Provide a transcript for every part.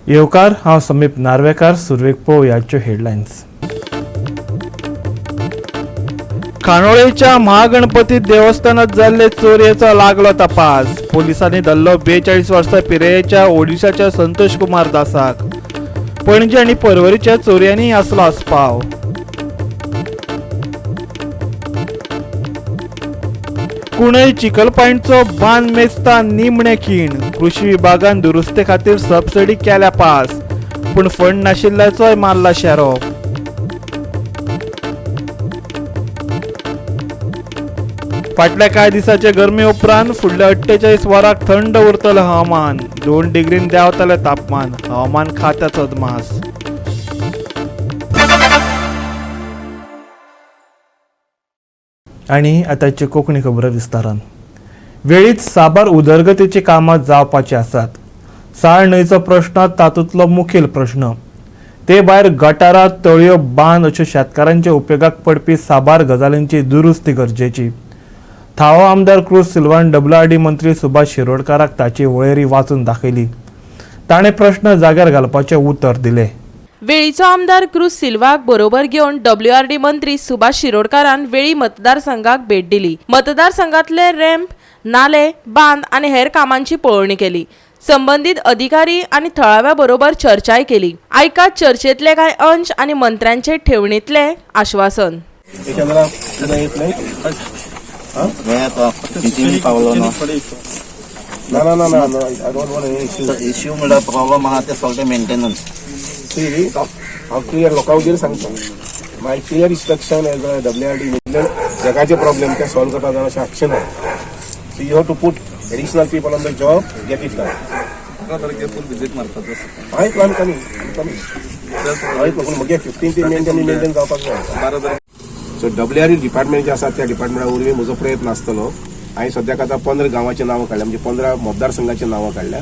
येवकार, हांव समीप नार्वेकार. सुरवेक पळोवयाच्यो हेडलायन्स. खांडोळेच्या महागणपती देवस्थानात जाल्ले चोरयेचो लागलो तपास. पोलिसांनी धरलो 42 वर्सां पिरायेच्या ओडिशाच्या संतोष कुमार दासाक. पणजी आनी पर्वरीच्या चोरयांनी आसलो आस्पाव. कुणय चिखलपायणचो बांद मेजता निमणे खीण. कृषी विभागान दुरुस्ते खातीर सबसिडी केल्या पास, पूण फंड नाशिल्ल्याचोय मारला शेरो. फाटल्या कांय दिसाचे गरमे उपरांत फुडल्या 48 वरांक थंड उरतलें हवामान. 2 डिग्रीन देंवतलें तापमान. हवामान खात्याचो अदमास. आनी आतांची कोंकणी खबर विस्तारान. वेळीच साबार उदरगतीची कामां जावपाची आसात. साळ न्हंयचो प्रश्न तातूंतलो मुखेल प्रश्न. ते भायर गटारां, तळयो, बांद अश्यो शेतकारांच्या उपयोगाक पडपी साबार गजालींची दुरुस्ती गरजेची. थावो आमदार क्रूज सिल्वान डब्ल्यूआरडी मंत्री सुभाष शिरोडकाराक ताची वळेरी वाचून दाखयली. ताणें प्रश्न जाग्यार घालपाचें उतर दिलें. वेळीचो आमदार क्रूज सिल्वाक बरोबर घेवन डब्ल्यूआरडी मंत्री सुभाष शिरोडकारान वेळी मतदारसंघाक भेट दिली. मतदारसंघातले रॅम्प, नाले, बांद आनी हेर कामांची पळोवणी केली. संबंदीत अधिकारी आनी थळाव्या बरोबर चर्चाय केली. आयकात चर्चेतले कांय अंश आनी मंत्र्यांचे ठेवणीतले आश्वासन. पावलो ना. ना ना ना ना, I don't want any issue. Issue म्हणल्यार प्रॉब्लम आहा ते सगळे मेंटेनन्स. सी, हांव क्लियर लोकां वगैरे सांगता, my clear instruction as a WRD, जगाचे प्रॉब्लेम ते सॉल्व करता जाल्यार अशें एक्शन आहा. So you have to put additional people on the job, get it done. हांव प्लान कमी कमी हांव पूण म्हगे 15 मेन मेंटेन जावपाक जाय. सो डब्ल्यूआरडी डिपार्टमेंट जे आसा त्या डिपार्टमेंटा वरवीं म्हजो प्रयत्न आसतलो. हांवें सद्याक आतां 15 गांवाची नांवां काडल्या, म्हणजे 15 मतदारसंघाची नांवां काडल्या.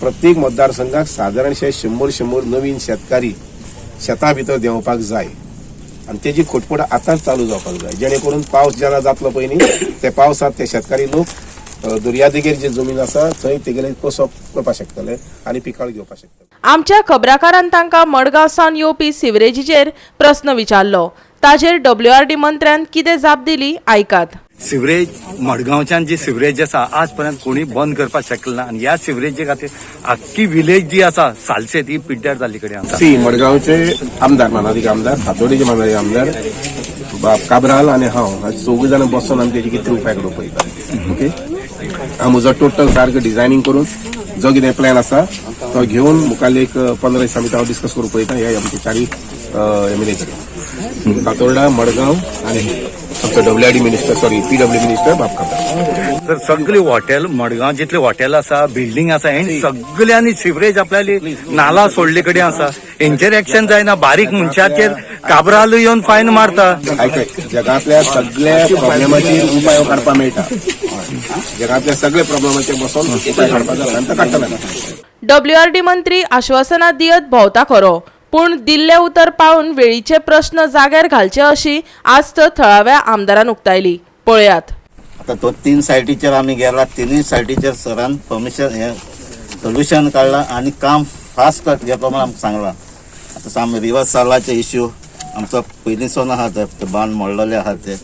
प्रत्येक मतदारसंघाक सादारणशे 100 100 नवीन शेतकारी शेता भितर देंवपाक जाय आनी तेजी खोटपट आतांच चालू जावपाक जाय, जेणे करून पावस जेन्ना जातलो पळय न्ही, ते पावसांत ते शेतकारी लोक दर्यादेगेर जे जमीन आसा थंय तेगेले कसप करपाक शकतले आनी पिकाळ घेवपाक शकतले. आमच्या खबराकारान तांकां मडगांव सावन येवपी सिवरेजीचेर प्रस्न विचारलो. ताजेर डब्ल्यूआरडी मंत्र्यान कितें जाप दिली, आयकात. सिवरेज मडगांवच्यान जी सिवरेज आसा, आज पर्यंत कोणी बंद करपाक शकले ना आनी ह्या सिवरेजी खातीर आख्खी विलेज जी आसा सालसेत ही पिड्ड्यार जाल्ली कडेन आसा. सी, मडगांवचे आमदार, मानादीक आमदार, फातोर्डेचे मानादीक आमदार बाब काब्राल आनी हांव चौगूय जाणां बसून आमी तेजे कितें उपाय काडूंक पळयता. ओके, हांव म्हजो टोटल सारको डिझायनींग करून जो कितें प्लॅन आसा तो घेवन मुखार एक 15 दिसां भितर हांव डिस्कस करूंक पळयता. हे आमचे चारय एमएलए कडेन, फातोर्डा, मडगांव आनी आमचो WRD minister, sorry, PW minister बाब काब्राल. तर सगळे हॉटेल, मडगांव जितले हॉटेल आसा, बिल्डिंग आसा, हेणी सगळ्यांनी सिवरेज आपल्याली नाला सोडले कडेन आसा. हेंचेर एक्शन जायना. बारीक मनशाचेर काब्रालूय येवन फायन मारता. आयक, जगांतल्या सगळ्या प्रॉब्लेमाचेर उपाय काडपाक मेळटा. जगांतल्या सगळ्या प्रॉब्लेमाचेर बसून उपाय काडपाक जाय आनी तो काडटले. डब्ल्यूआरडी मंत्री आश्वासनां दियत भोंवता खरो, पूण दिल्लें उतर पाळून वेळीचे प्रश्न जाग्यार घालचे अशी आस्त थळाव्या आमदारान उक्तायली. पळयात. आता तो 3 सायटीचेर आमी गेला. तिनूय सायटीचेर सरान परमिशन हे सोल्युशन काडला आनी काम फास्ट घेतलो म्हणून आमकां सांगलां. आतां साम रिवर सालाचे इश्यू आमचो पयलींसून आहा, ते बांद मोडलेले आहा, ते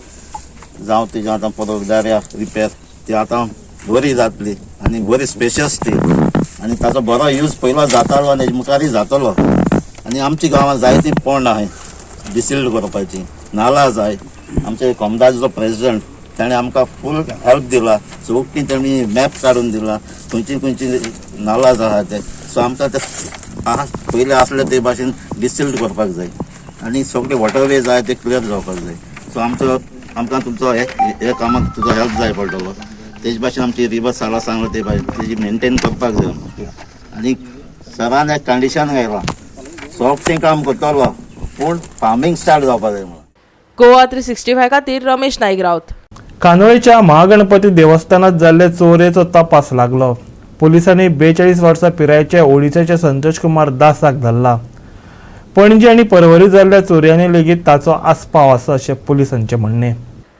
जावं तेजें आतां परत रिपेर ती आतां बरी जातली आनी बरी स्पेशियस ती आनी ताचो बरो यूज पयलो जातालो आनी हेजे मुखारय जातलो. आनी आमच्या गांवांत जायतीं पोंड आहाय डिसिल्ड करपाची, नाला जाय. आमचे कोमदाचो प्रेजिडंट ताणें आमकां फूल हेल्प दिला. चौकी तेणी मॅप काडून दिला, खंयची खंयची नालाज आहा ते. सो आमकां ते आहा पयलीं आसले ते भाशेन डिसिल्ड करपाक जाय आनी सगळे वॉटरवे जाय ते क्लियर जावपाक जाय. सो आमचो आमकां तुमचो हे हे कामाक तुजो हेल्प जाय पडटलो. तेज भाशेन आमची रिवर साला सांगला ते भाशेन तेजी मेंटेन करपाक जाय आमकां. आनी सरान एक कंडिशन घायलां, सोफ्टें काम करतलो पूण फार्मींग स्टार्ट जावपाक जाय म्हणून. गोवा 365 खातीर रमेश नाईक राऊत. कांदोळेच्या महागणपती देवस्थानात जाल्ले चोरयेचो तपास लागलो. पोलिसांनी 42 वर्सां पिरायेच्या ओडिशाच्या संतोष कुमार दासाक धरला. पणजी आनी पर्वरी जाल्ल्या चोरयांनी लेगीत ताचो आस्पाव आसा अशें पोलिसांचें म्हणणें.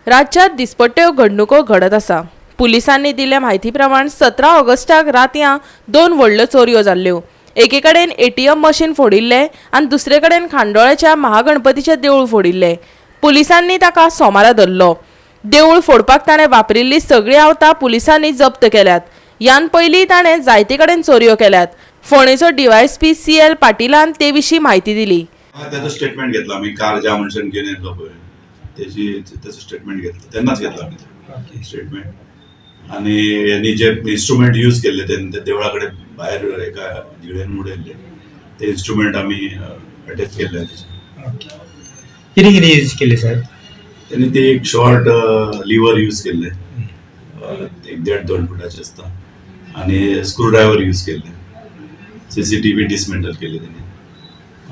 राज्यात दिसपट्ट्यो घडणुको घडत आसा. पुलिसांनी दिल्ल्या म्हायती प्रमाण 17 ऑगस्टाक रातयां 2 व्हडल्यो चोरयो जाल्ल्यो. एके कडेन एटीएम मशीन फोडिल्लें आनी दुसरे कडेन खांडोळ्याच्या महागणपतीचें देवूळ फोडिल्लें. पुलिसांनी ताका सोमारा धरलो. देवूळ फोडपाक ताणें वापरिल्ली सगळीं आवतां पुलिसांनी जप्त केल्यात. ह्यान पयलीं ताणें जायते कडेन चोरयो केल्यात. फोंडेचो डीवायएसपी सी.एल. पाटीलान ते विशीं म्हायती दिली. त्याचं स्टेटमेंट घेतलं आम्ही. कार ज्या मनशान घेऊन येयल्लो पळय त्याची त्याचं स्टेटमेंट घेतलं, तेन्नाच घेतलं आम्ही स्टेटमेंट. आनी यांनी जे इन्स्ट्रुमेंट यूज केल्ले तेन्ना ते देवळा कडेन भायर एका झिळेन उडयल्ले ते इन्स्ट्रुमेंट आमी अटॅच केल्ले तेचे. कितें कितें यूज केले साहेब? त्यांनी ते एक शॉर्ट लिव्हर यूज केल्ले, एक देड दोन फुटाचे आसता, आनी स्क्रू ड्रायव्हर यूज केल्ले. सीसीटीव्ही डिसमेंटल केले त्यांनी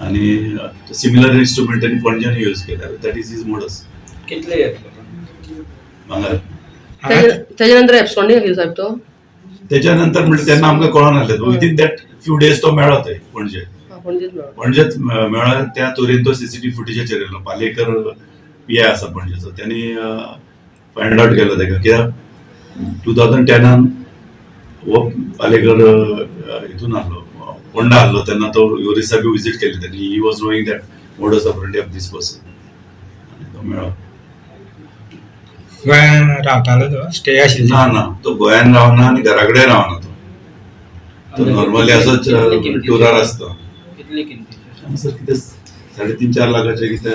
आनी सिमिलर इन्स्ट्रुमेंट त्यांनी पणजेन यूज केले. That is his modus. कितले येतले? भांगर. त्याच्या नंतर एबस्कॉन्डिंग आशिल्लो साहेब तो. त्याच्या नंतर म्हणजे तेन्ना आमकां कळोन आसलें, विदीन that few days तो मेळ्ळो थंय पणजे. पणजेच मेळ्ळो. पणजेच मेळ्ळो. त्या चोरयेन तो सीसीटीव्ही फुटेजाचेर येयलो. पालेकर पी I आसा पणजेचो, त्यांनी फायंड आवट केलो तेका, कित्याक 2010 हो पालेकर हितून आहलो, फोंडा आहलो, तेन्ना तो ओरिसा बी विजीट केली त्यांनी. He was knowing that modus operandi of this person आनी तो मेळ्ळो. गोंयान रावतालो तो, स्टे आशिल्लो? ना ना, तो गोंयान रावना आनी घरा कडेन रावना. तो तो नॉर्मली असोच टुरार आसता. कितले किमतीचे? सर कितें 3.5-4 लाखाचे कितें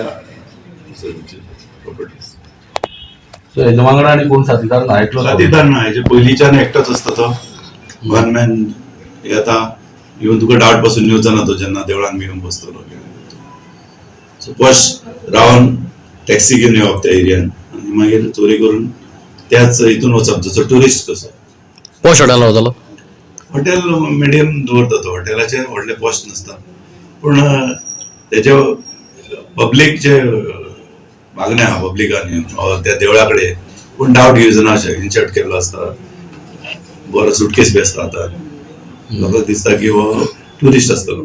प्रॉपर्टीज. सो हेच्या वांगडा आनी कोण साथीदार ना, एकलो? साथीदार ना, हेजे पयलींच्यान एकटोच आसता तो, वन मॅन येता. इवन तुका डावट पासून येवचो ना तो जेन्ना देवळान बी येवन बसतलो. सो फर्स्ट रावन टॅक्सी घेवन येवप त्या एरियान आनी मागीर चोरी करून त्याच हितून वचप, जसो ट्युरिस्ट कसो. पॉश हॉटेल रावतालो? हॉटेल मिडियम दवरता तो. हॉटेलाचे व्हडले पॉश नासता, पूण तेजे पब्लीक जे मागणें आहा पब्लिकान त्या देवळा कडेन, पूण डावट येवजना अशें इन्शर्ट केल्लो आसता, बरो सुटकेस बी आसता. आतां लोकांक दिसता की हो ट्युरिस्ट आसतलो.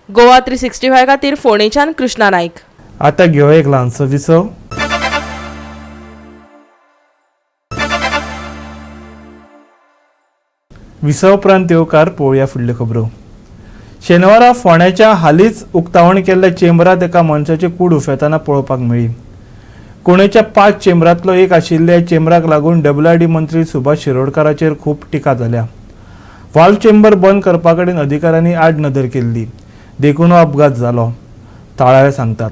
गोवा 365 खातीर फोंडेच्यान कृष्णा नायक. आतां घेवया एक ल्हानसो विसव. विसव उपरांत येवकार पळोवया फुडल्यो खबरो. शेनवारा फोंड्याच्या हालींच उक्तावण केल्ल्या चेंबरांत एका मनशाची कूड उफेतना पळोवपाक मेळ्ळी. कुणेच्या 5 चेंबरांतलो एक आशिल्ल्या चेंबराक लागून डब्ल्यूआरडी मंत्री सुभाष शिरोडकाराचेर खूब टिका जाल्या. वाल्व चेंबर बंद करपा कडेन अधिकाऱ्यांनी आड नदर केल्ली, देखून हो अपघात जालो, थळावे सांगतात.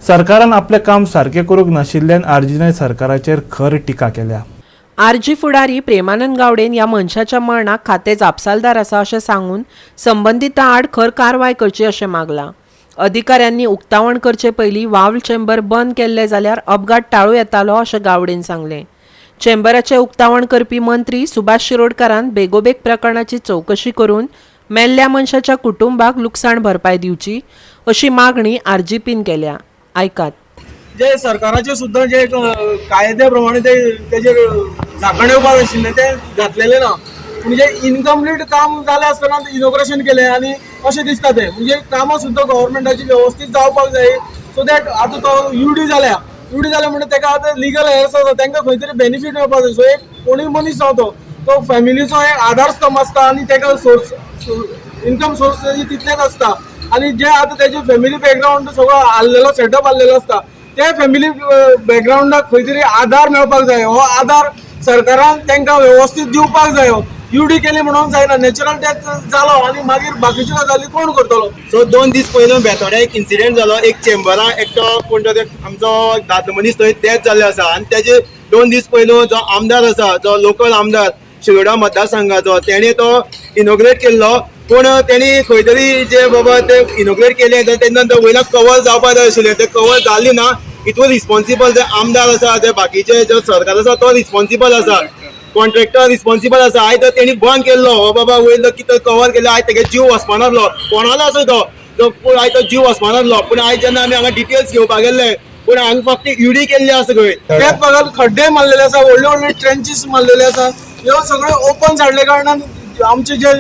सरकारान आपलें काम सारकें करूंक नाशिल्ल्यान आरजीने सरकाराचेर खर टिका केल्या. आरजी फुडारी प्रेमानंद गावडेन ह्या मनशाच्या मरणाक खातें जापसालदार आसा अशें सांगून संबंदितां आड खर कारवाय करची अशें मागलां. अधिकाऱ्यांनी उक्तावण करचे पयलीं वाल्व चेंबर बंद केल्ले जाल्यार अपघात टाळूं येतालो अशें गावडेन सांगलें. चेंबराचें उक्तावण करपी मंत्री सुभाष शिरोडकारान बेगोबेग प्रकरणाची चवकशी करून मेल्ल्या मनशाच्या कुटुंबाक लुकसाण भरपाय दिवची अशी मागणी आरजीपीन केल्या. आयकात. जे सरकाराचे सुद्दां जे कायद्या प्रमाणे ते तेजेर झाकण येवपाक आशिल्लें तें घातलेलें ना. म्हणजे इनकम्प्लीट काम जालें आसतना इनॉग्रेशन केलें आनी अशें दिसता तें. म्हणजे कामां सुद्दां गव्हर्मेंटाची वेवस्थीत जावपाक जाय, सो that आतां तो युडी जाल्या, युडी जाल्या म्हणटा तेका आतां लिगल एयर्स आसा, तांकां खंय तरी बेनिफीट मेळपाक जाय. सो एक कोणूय मनीस जावं तो तो फॅमिलीचो एक आधारस्तंभ आसता आनी तेका सोर्स इनकम सोर्स तेजी तितलेच आसता. आनी जे आतां तेजे फॅमिली बॅकग्रावंड सगळो आहलेलो सेटअप आहलेलो आसता, त्या फॅमिली बॅकग्रावंडाक खंय तरी आधार मेळपाक जाय. हो आधार सरकारान तांकां वेवस्थीत दिवपाक जायो. युडी केली म्हणून जायना, नॅचरल डेथ जालो आनी मागीर बाकीच्यो गजाली कोण करतलो? सो 2 दीस पयलू बेतोड्या एक इन्सिडेंट जालो. एक चेंबरा एकटो कोण तो आमचो दादलो मनीस थंय डेथ जाल्लो आसा आनी तेजे 2 दीस पयलू जो आमदार आसा, जो लोकल आमदार शिरोडा मतदारसंघाचो, तेणे तो इनॉग्रेट केल्लो. पूण तेणी खंय तरी जे बाबा ते इनॉग्रेट केले तेन्ना नंतर वयल्यान कवर जावपाक जाय आशिल्लें, ते कवर जाली ना. हितून रिस्पॉन्सिबल जे आमदार आसा, जे बाकीचे जो सरकार आसा तो रिस्पॉन्सिबल आसा, कॉन्ट्रॅक्टर रिस्पॉन्सिबल आसा. आयज तर तेणी बंद केल्लो हो बाबा वयलो कितें कवर केलो, आयज तेगे जीव वचपा नासलो, कोणालो आसूं तो, आयज तो जीव वचपा नासलो. पूण आयज जेन्ना आमी हांगा डिटेल्स घेवपाक गेल्ले, पूण हांगा फक्त युडी केल्ली आसा खंय. त्याच भागात खड्डे मारलेले आसा, व्हडले व्हडले ट्रेंचीस मारलेले आसा. ह्यो सगळ्यो ओपन साडले कारणान आमचे जे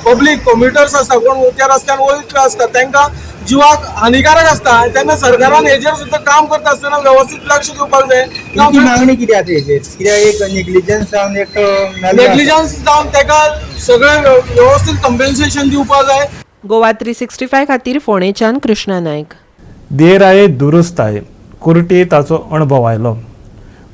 पब्लीक कॉम्युटर्स आसता, कोण त्या रस्त्यान वयता आसता, तांकां जिवाक हानिकारक आसता. तेन्ना सरकारान हेजेर सुद्दां काम करता आसतना व्यवस्थीत लक्ष दिवपाक जाय. तुमची मागणी कितें आतां हेजेर? कित्याक एक नेग्लिजन्स जावन एक नेग्लिजन्स जावन ताका सगळें व्यवस्थीत कंपेन्सेशन दिवपाक जाय. गोवा 365 खातीर फोंडेच्यान कृष्णा नायक. देर आहे दुरुस्त आहे, कुर्टी ताचो अणभव आयलो.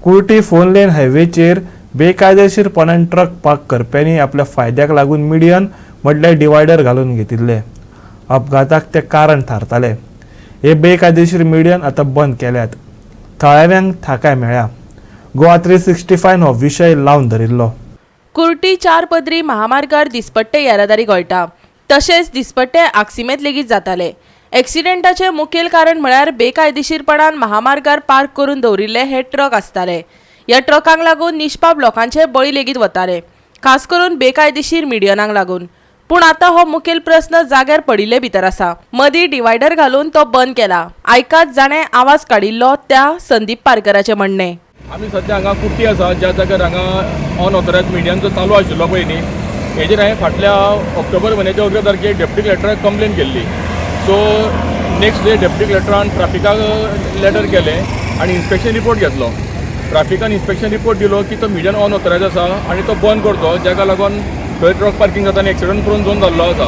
कुर्टी 4 लेन हायवेचेर बेकायदेशीरपणान ट्रक पार्क करप्यांनी आपल्या फायद्याक लागून मिडियन म्हटल्यार डिवायडर घालून घेतिल्ले. अपघाताक ते कारण थारताले. हे बेकायदेशीर मिडियन आतां बंद केल्यात. थळाव्यांक थाकाय मेळ्ळ्या. गोवा 365 हो विशय लावन धरिल्लो. कुर्टी 4 पदरी महामार्गार दिसपट्टे येरादारी गळटा, तशेंच दिसपट्टे आक्सिमेंत लेगीत जाताले. एक्सिडेंटाचें मुखेल कारण म्हळ्यार बेकायदेशीरपणान महामार्गार पार्क करून दवरिल्ले हे ट्रक आसताले. ह्या ट्रकांक लागून निष्पाप लोकांचे बळी लेगीत वताले, खास करून बेकायदेशीर मिडियनांक लागून. पूण आतां हो मुखेल प्रस्न जाग्यार पडिल्ले भितर आसा. मदीं डिवायडर घालून तो बंद केला. आयकात जाणें आवाज काडिल्लो त्या संदीप पारकराचें म्हणणें. आमी सद्या हांगा कुर्टी आसा, ज्या जाग्यार हांगा अनऑथरायज मिडियन जो चालू आशिल्लो पळय न्ही, हेजेर हांवें फाटल्या ऑक्टोबर म्हयन्याच्या 11 तारखेक डेप्युटी कलेक्टराक कंप्लेन केल्ली. सो नेक्स्ट डे डेप्युटी कलेक्टरान ट्राफिकाक लेटर केलें आनी इन्स्पेक्शन रिपोर्ट घेतलो. ट्राफिकान इन्स्पेक्शन रिपोर्ट दिलो की तो मिडियन अनऑथरायज आसा आनी तो बंद करचो, जाका लागून थंय ट्रक पार्किंग जाता आनी एक्सिडंट प्रोन झोन जाल्लो आसा.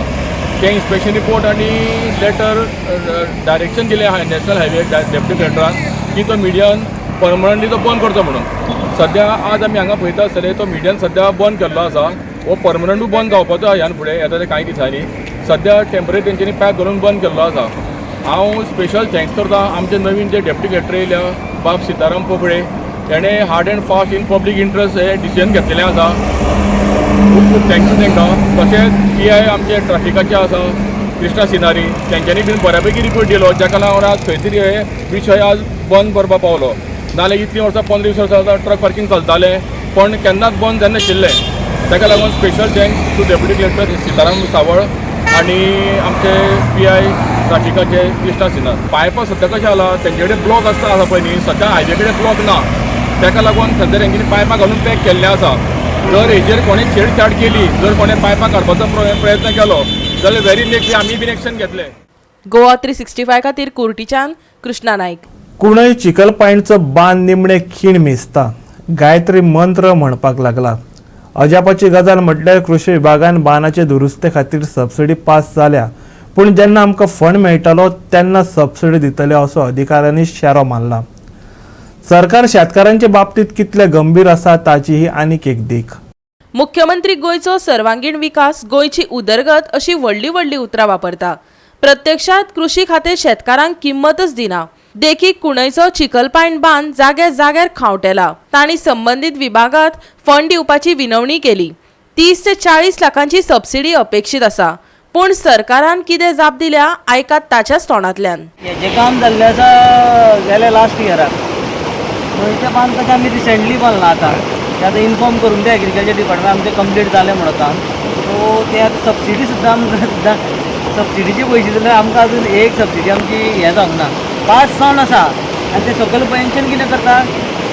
तें इन्स्पेक्शन रिपोर्ट आनी लेटर डायरेक्शन दिलें नॅशनल हायवे डेप्युटी कलेक्टरान की तो मिडियन परमनंटली तो बंद करचो म्हणून. सद्या आज आमी हांगा पळयता आसतले तो मिडियन सद्या बंद केल्लो आसा. हो परमनंटूय बंद जावपाचो ह्यान फुडें येता ते कांय दिसांनी. सद्या टेंपररी तेंच्यांनी पॅक घालून बंद केल्लो आसा. हांव स्पेशल thanks करता आमचे नवीन जे डेप्युटी कलेक्टर येयल्या बाब सीताराम पोपळे, तेणें hard and fast in public interest hey decision घेतलेलें आसा. खूब खूब thanks तांकां. तशेंच पी I आमचे ट्राफिकाचे आसा कृष्णा सिनारी, तेंच्यांनी बीन बऱ्यापैकी रिपोर्ट दिलो, जाका लागून आज खंय तरी हे विशय आज बंद करपाक पावलो. नाजाल्यार इतलीं वर्सां 15-20 वर्सां ट्रक पार्किंग चलतालें पण केन्नाच बंद जायनाशिल्लें. ताका लागून special thanks to deputy collector Sitaram Sawal आनी आमचे पी I ट्राफिकाचे कृष्णा सिन्हा. पायपां सद्या कशें जाला, तेंचे कडेन ब्लॉक आसता आसा पळय न्ही, सद्या हायवे कडेन ब्लॉक ना, ताका लागून सद्या तेंच्यांनी पायपां घालून पॅक केल्लें आसा. जर हेजेर कोणें छेडछाड केली, जर कोणें पायपां काडपाचो प्रयत्न केलो जाल्यार व्हेरी नेक्स्ट आमी बीन एक्शन घेतले. गोवा 365 खातीर कुर्टीच्यान कृष्णा नायक. कुणय चिखलपायणचो बांद निमणे खीण मेजता, गायत्री मंत्र म्हणपाक लागला. अजापाची गजाल म्हटल्यार कृषी विभागान बांदाचे दुरुस्ते खातीर सबसिडी पास जाल्या, पूण जेन्ना आमकां फंड मेळटलो तेन्ना सबसिडी दितले असो अधिकाऱ्यांनी शेरो मारला. सरकार शेतकारांचे बाबतीत कितले गंभीर आसा ताची ही आनीक एक देख. मुख्यमंत्री गोंयचो सर्वांगीण विकास, गोंयची उदरगत अशी व्हडली व्हडली उतरां वापरता. प्रत्यक्षात कृषी खातें शेतकारांक किंमतच दिना. देखीक कुणयचो चिखलपायण बांद जाग्यार जाग्यार खावटेला. तांणी संबंदीत विभागात फंड दिवपाची विनवणी केली. 30 ते 40 लाखांची सबसिडी अपेक्षीत आसा, पूण सरकारान कितें जाप दिल्या आयकात ताच्याच तोंडांतल्यान. हेजें काम जाल्लें आसा गेल्या लास्ट इयराक. न्हंयचें बांद तशें आमी रिसेंटली बांदलां आतां. तें आतां इन्फॉर्म करूंक जाय एग्रीकल्चर डिपार्टमेंट आमचें कंप्लीट जालें म्हणून काम. सो तें आतां सबसिडी सुद्दां आमकां सुद्दां सबसिडीचे पयशे जाल्यार आमकां अजून एक सबसिडी आमची हें जावंक ना, पास जावन आसा. आनी ते सकयल पेन्शन कितें करता,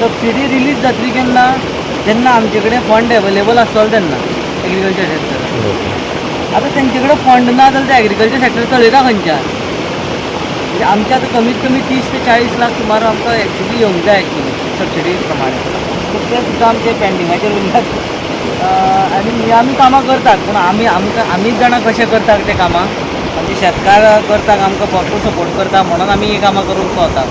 सबसिडी रिलीज जातली केन्ना, जेन्ना आमचे कडेन फंड एवेलेबल आसतलो तेन्ना एग्रीकल्चर सेक्टर. आतां तेंचे कडेन फंड ना जाल्यार ते एग्रीकल्चर सेक्टर चलयता खंयच्यान. म्हणजे आमच्या आतां कमीत कमी 30 ते 40 लाख सुमार आमकां एक्चुली येवंक जाय एक्चुली सबसिडी प्रमाणे. पूण ते सुद्दां आमचे पेंडिंगाचेर उरल्यात. आनी ही आमी कामां करतात, पूण आमी आमकां आमीच जाणा कशें करतात ते कामां. आमचे शेतकार करतात, आमकां भरपूर सपोर्ट करता म्हणून आमी ही कामां करूंक पावता.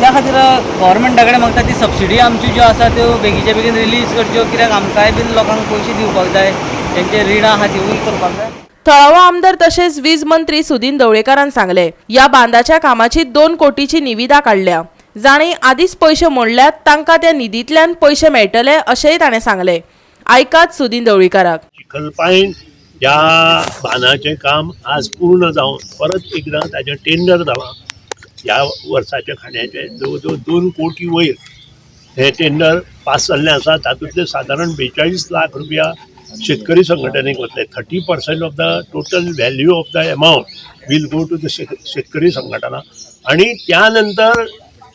त्या खातीर गव्हर्मेंटा कडेन मागता ती सबसिडी आमच्यो ज्यो आसा त्यो बेगीच्या बेगीन रिलीज करच्यो, कित्याक आमकांय बीन लोकांक पयशे दिवपाक जाय, तेंचे रिणां आहा तिवूय करपाक जाय. थळावो आमदार तशेंच वीज मंत्री सुदिन ढवळीकारान सांगले, ह्या बांदाच्या कामाची 2 कोटीची निविदा काडल्या. जांणी आदींच पयशे मोडल्यात तांकां त्या निधींतल्यान पयशे मेळटले अशेंय ताणें सांगलें. आयकात सुदिन ढवळीकाराक. चिखलपायण ह्या बांदाचें काम आज पूर्ण जावन परत एकदां ताजें टेंडर जालां. ह्या वर्साच्या खांड्याचें जवळ जवळ 2 कोटी वयर हें टेंडर पास जाल्लें आसा. तातूंतले सादारण 42 लाख रुपया शेतकरी संघटनेक वतले. 30% of the total value of the amount will go to the शेतकरी संघटना. आनी त्या नंतर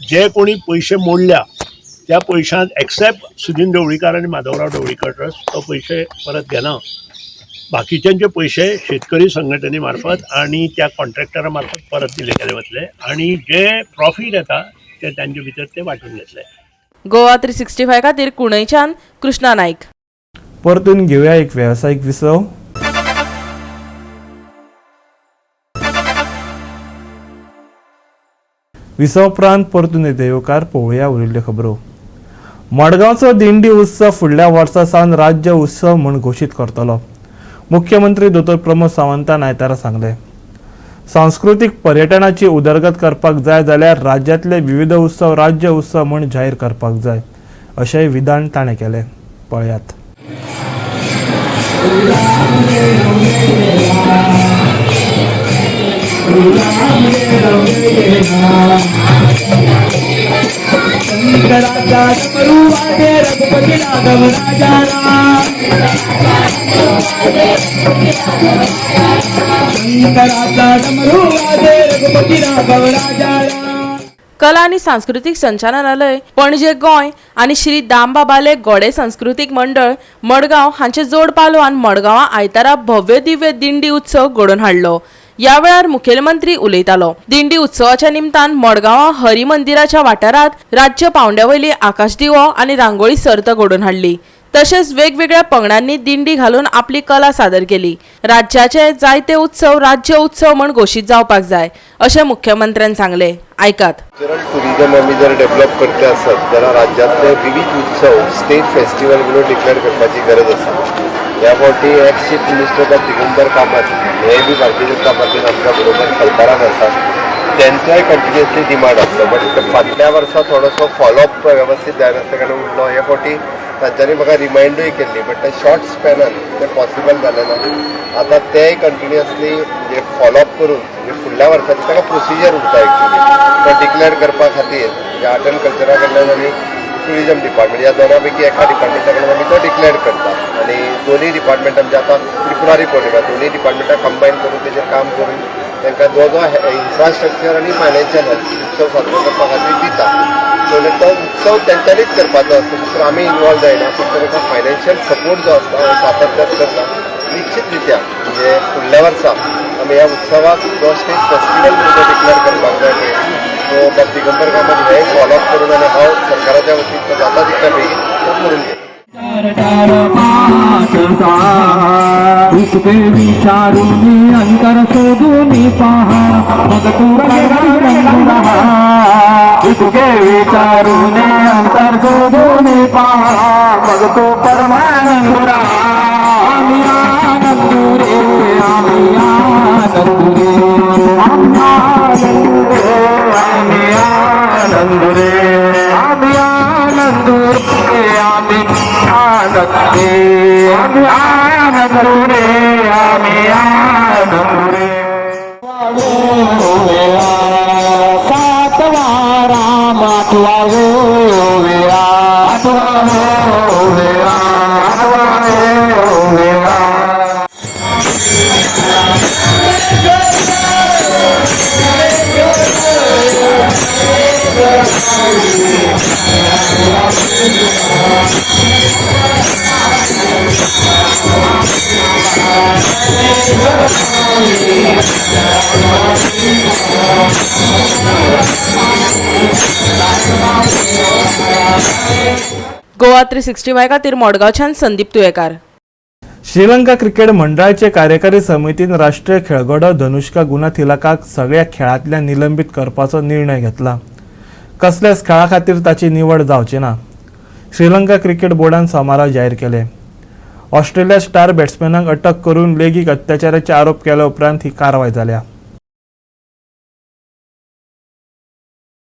जे कोणी पयशे मोडल्या त्या पयशांत एक्सेप्ट सुदिन ढवळीकार आनी माधवराव ढवळीकर ट्रस्ट तो पयशे परत घेना. बाकीच्यांचे पयशे शेतकरी संघटने मार्फत आनी त्या कॉन्ट्रॅक्टरा मार्फत परत दिले गेले वतले आनी जे प्रॉफीट येता ते तांचे भितर ते वांटून घेतले. गोवा 365 खातीर कुणईच्यान कृष्णा नाईक. परतून घेवया एक वेवसायीक विसव. विसव उपरांत परतून येते येवकार पळोवया उरिल्ल्यो खबरो. मडगांवचो दिंडी उत्सव फुडल्या वर्सा सावन राज्य उत्सव म्हूण घोशीत करतलो, मुख्यमंत्री दोतोर प्रमोद सावंतान आयतारा सांगलें. सांस्कृतीक पर्यटनाची उदरगत करपाक जाय जाल्यार राज्यांतले विविध उत्सव राज्य उत्सव म्हूण जाहीर करपाक जाय, अशेंय विधान ताणें केलें. पळयात. कला आनी सांस्कृतीक संचालनालय पणजे गोंय आनी श्री दामबाबाले गोडे सांस्कृतीक मंडळ मडगांव हांचे जोड पालवान मडगांवां आयतारा भव्य दिव्य दिंडी उत्सव घडोवन हाडलो. ह्या वेळार मुखेलमंत्री उलयतालो. दिंडी उत्सवाच्या निमतान मडगांवां हरी मंदिराच्या वाठारांत राज्य पावंड्या वयली आकाशदिवो आनी रांगोळी सर्त घडोवन हाडली. तशेंच वेगवेगळ्या पंगडांनी दिंडी घालून आपली कला सादर केली. राज्याचे जायते उत्सव राज्य उत्सव म्हूण घोशीत जावपाक जाय अशें मुख्यमंत्र्यान सांगलें. आयकात. कल्चरल टुरिझम आमी जर डेव्हलप करते आसत जाल्यार राज्यांतले विविध उत्सव स्टेट फेस्टिवल म्हणून डिक्लेअर करपाची गरज आसा. ह्या फावटी एक्स चीफ मिनिस्टर डॉ दिगंबर कामत हे बी भारतीय जनता पार्टीन आमच्या बरोबर सरकारान आसा, तेंचोय कंटिन्युअसली डिमांड आसलो, बट फाटल्या वर्सा थोडोसो फॉलोअप वेवस्थीत जायनासल्या कारणान उरलो. हे फावटी तांच्यांनी म्हाका रिमायंडूय केल्ली, बट ते शॉर्ट स्पॅनान तें पॉसिबल जालें ना. आतां तेय कंटिन्युअसली म्हणजे फॉलोअप करून म्हणजे फुडल्या वर्साची ताका प्रोसिजर उरता एक्चुली तो डिक्लेअर करपा खातीर, म्हणजे आर्ट अँड कल्चरा कडल्यान आनी टुरिजम डिपार्टमेंट ह्या दोना पैकी एका डिपार्टमेंटा कडल्यान आमी तो डिक्लेअर करता आनी दोनूय डिपार्टमेंट आमचे आतां त्रिपुरारी पौर्णिमा दोनूय डिपार्टमेंटां कंबायन करून तेजेर काम करून तांकां जो जो इन्फ्रास्ट्रक्चर आनी फायनान्शियल हेल्प उत्सव साजरो करपा खातीर दिता. सो तो उत्सव तेंच्यांनीच करपाचो आसता, दुसरो आमी इनवॉल्व जायना, फक्त तांकां फायनान्शियल सपोर्ट जो आसता हो सातत्यान करता. निश्चित रित्या म्हणजे फुडल्या वर्सा आमी ह्या उत्सवाक जो स्टेट फेस्टिवल म्हणून डिक्लेअर करपाक जाय पळय तो बाब दिगंबर कामत हे फॉलोअप करून आनी हांव सरकाराच्या वतीन तो जाता तितल्या बेगीन तो करून घेतलो. 4, 5, 6 इतके विचारून अंतर शोधून पहा, मग तू रहा. इतके विचारून अंतर शोधून पहा, मग तू परमानंद रहा. आम्ही आनंद रे, आम्ही आनंद रे, आम्ही आनंद रे, आम्ही आनंद रे, आम्ही आनंद रे, आम्ही आनंद रे, आम्ही आनंद रे. सातवा राम आठवा वेळा, आठवा वेळा, आठवा वेळा. गोवा 365 खातीर मडगांवच्यान संदीप तुयेकार. श्रीलंका क्रिकेट मंडळाचे कार्यकारी समितीन राष्ट्रीय खेळगडो धनुष्का गुणाथिलकाक सगळ्या खेळांतल्यान निलंबीत करपाचो निर्णय घेतला. कसल्याच खेळा खातीर ताची निवड जावची ना, श्रीलंका क्रिकेट बोर्डान सोमारा जाहीर केले. ऑस्ट्रेलिया स्टार बॅट्समॅनाक अटक करून लैंगीक अत्याचाराचे आरोप केल्या उपरांत ही कारवाय जाल्या.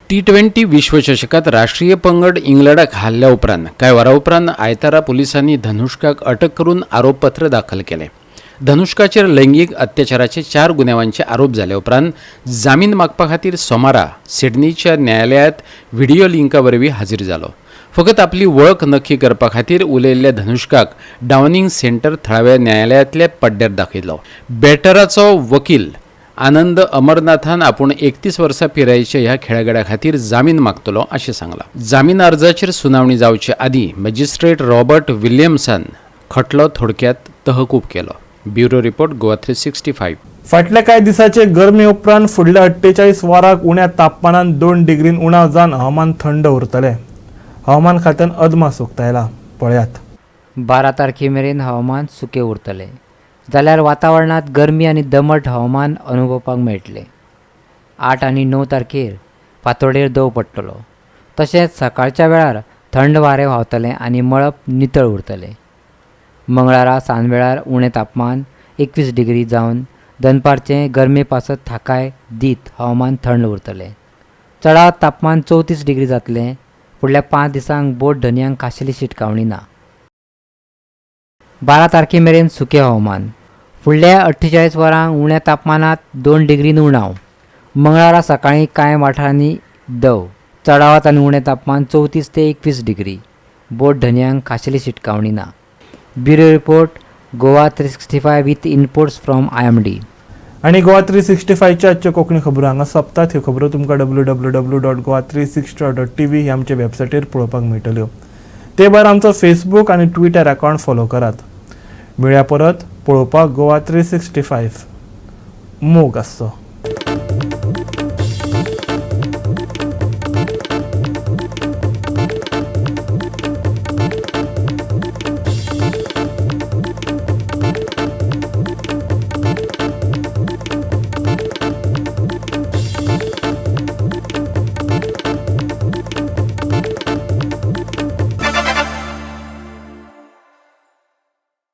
T20 विश्वचषकात राष्ट्रीय पंगड इंग्लंडाक हारल्या उपरांत कांय वरां उपरांत आयतारा पुलिसांनी धनुष्काक अटक करून आरोपपत्र दाखल केलें. धनुष्काचेर लैंगीक अत्याचाराचे 4 गुन्यांवांचे आरोप जाले उपरांत जामीन मागपा खातीर सोमारा सिडनीच्या न्यायालयांत व्हिडियो लिंका वरवीं हाजीर जालो. फकत आपली वळख नक्की करपा खातीर उलयल्ल्या धनुष्काक डावनिंग सेंटर थळाव्या न्यायालयांतल्या पड्ड्यार दाखयलो. बॅटराचो वकील आनंद अमरनाथान आपूण 31 वर्सां पिरायेच्या ह्या खेळगड्या खातीर जामीन मागतलो अशें सांगलां. जामीन अर्जाचेर सुनावणी जावचे आदीं मजिस्ट्रेट रॉबर्ट विल्यम्सान खटलो थोडक्यात तहकूब केलो. Bureau report, Goa 365. फाटल्या कांय दिसाचे गरमे उपरांत फुडल्या 48 वरांक उण्या तापमानान 2 डिग्रीन उणाव जावन हवामान थंड उरतलें. हवामान खात्यान अदमास उक्तायला. पळयात. 12 तारखे मेरेन हवामान सुकें उरतलें, जाल्यार वातावरणांत गरमी आनी दमट हवामान अनुभवपाक मेळटलें. 8 आनी 9 तारखेर फांतोडेर दंव पडटलो. तशेंच सकाळच्या वेळार थंड वारें व्हांवतलें आनी मळब नितळ उरतलें. मंगळारा सांजवेळार उणें तापमान 21 डिग्री जावन दनपारचें गरमे पासत थाकाय दीत हवामान थंड उरतलें. चडावत तापमान 34 डिग्री जातलें. फुडल्या 5 दिसांक बोट धनयांक खाशेली शिटकावणी ना. 12 तारखे मेरेन सुकें हवामान. फुडल्या 48 वरांक उण्या तापमानांत 2 डिग्रीन उणाव. मंगळारा सकाळीं कांय वाठारांनी दंव. चडावत आनी उणें तापमान 34 ते 21 डिग्री. बोट धनयांक खाशेली शिटकावणी ना. Bureau report, Goa 365 with inputs from IMD. आनी गोवा 365च्या आजच्यो कोंकणी खबरो हांगा सोंपतात. ह्यो खबरो तुमकां www.goa360.tv ह्या आमच्या वेबसायटीर पळोवपाक मेळटल्यो. ते भायर आमचो फेसबूक आनी ट्विटर अकावंट फॉलो करात. मेळया परत पळोवपाक गोवा 365. मोग आसचो.